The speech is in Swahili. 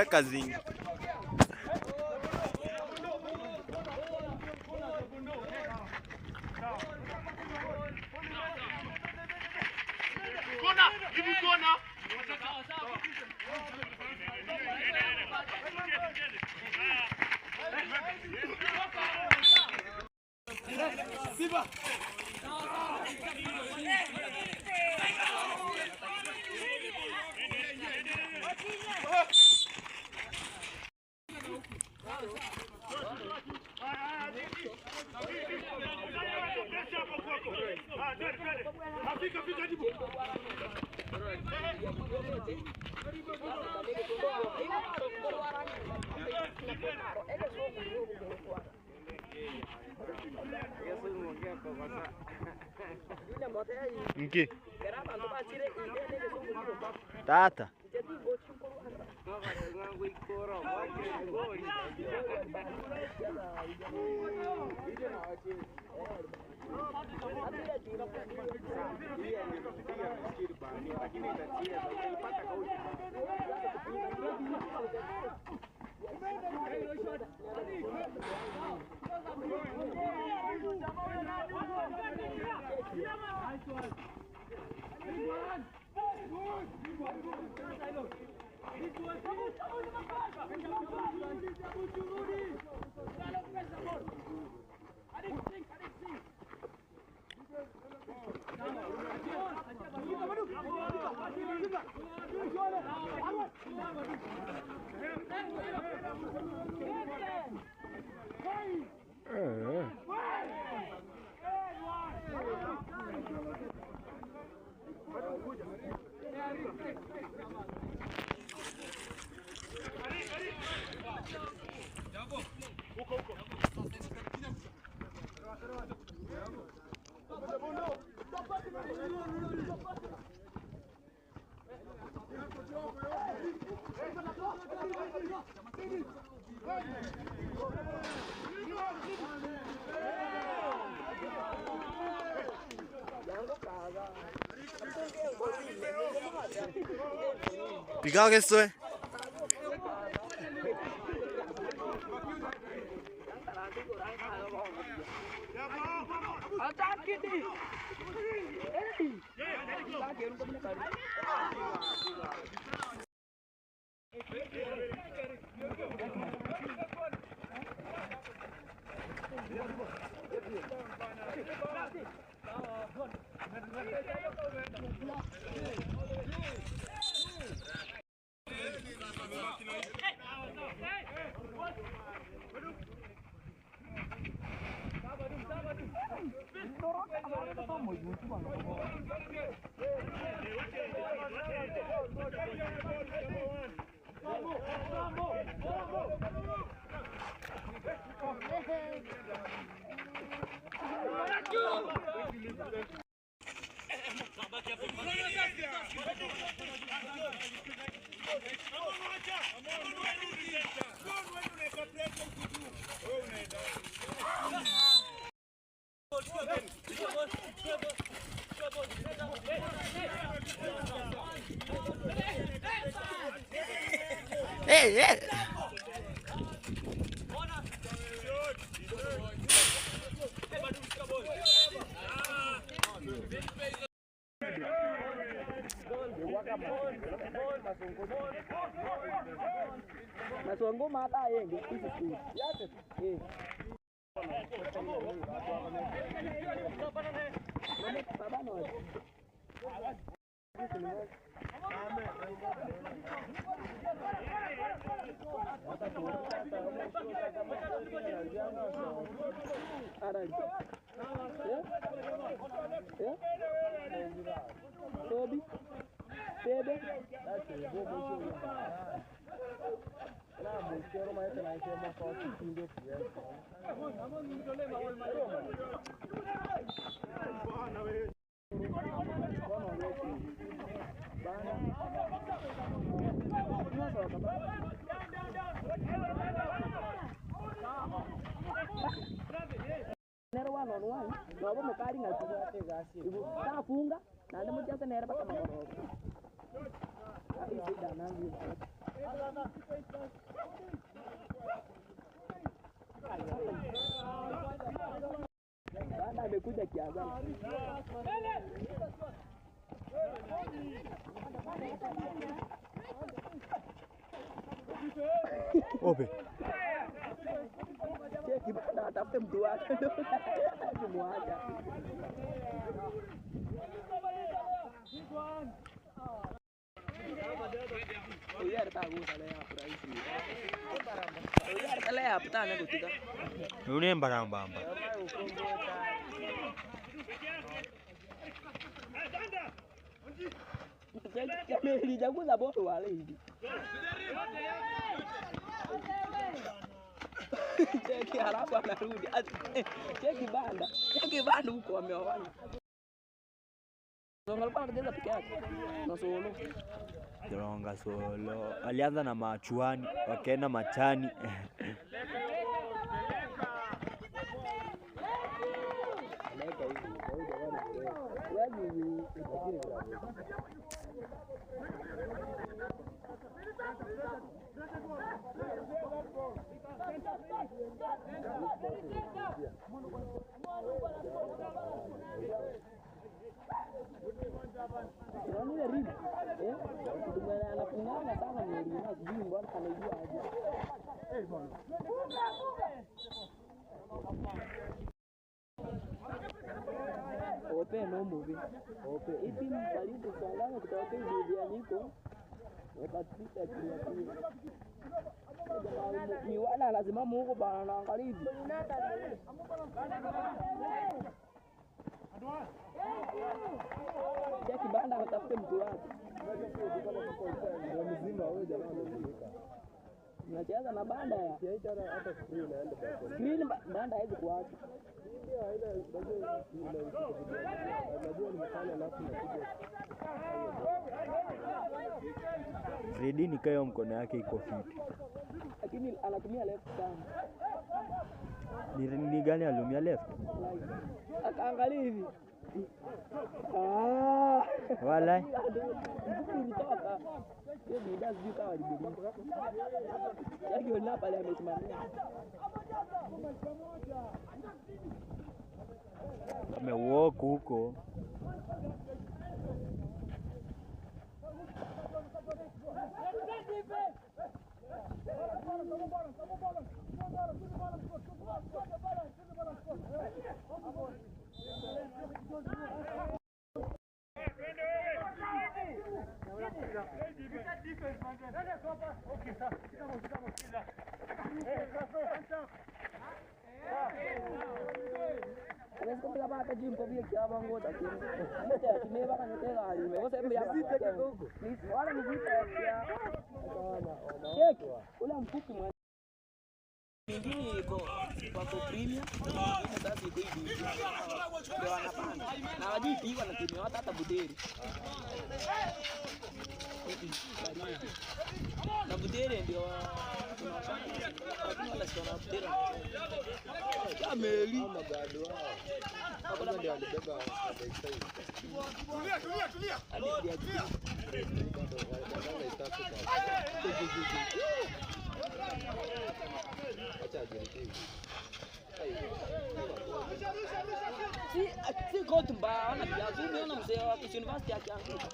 Casinha. Nki? Tata. 비가 하겠어? Hey, hey. Masongo mata yenge yate eh Tobi Bebe Nero one on one nobo mukari ngafunga nande muchasa nera paka magoroko Bana amekuja kiagano. Ope. Cheki bana atafute mtu wake ndio kumwacha. Une mbarambamba. Cheki halafu anarudi. Cheki banda. Cheki banda huko wameoana. Songa alikuwa anacheza peke yake. Na solo. Jonga solo. Alianza na machuani, wakaenda machani. Unaona ile rima? Eh? Mtu mwenye anafungana sana ni rima, sijui mbona anaijua aje. Ope no movie. Ope. Hii timu baridi salama kutoka hivi ya niko. Wakapita kimya kimya. Ni wala lazima huko bana naangalia hivi. Ya kibanda akatafute mtu wake. Unacheza na banda ya. Screen banda haiwezi kuacha. Fredi ni kayo mkono yake iko fiti. Lakini anatumia left sana. Ni gani aliumia left? Like, akaangalia hivi. Ah. Wala Mguu ilitoka. Hiyo bidhaa sijui kama alibelika. Yake yule pale amesimamia. amewalk huko. Unaweza baka jim kwa vile kiaba ngota kile. Mte akime baka nyotega alime. Wose mbe hapa. Ni wala ni vita ya. Cheki. Ule mfupi mwa mingine iko wako premium, mingine sasa iko hivi. Ndio wanapanda. Na hawajui pigwa na timu hata hata Butere. Na Butere ndio tunawashaka. Lakini wala sio na Butere. Kameli. Si si koti mbaya, ana kiatu. Umeona mzee wa Kisii University akianguka.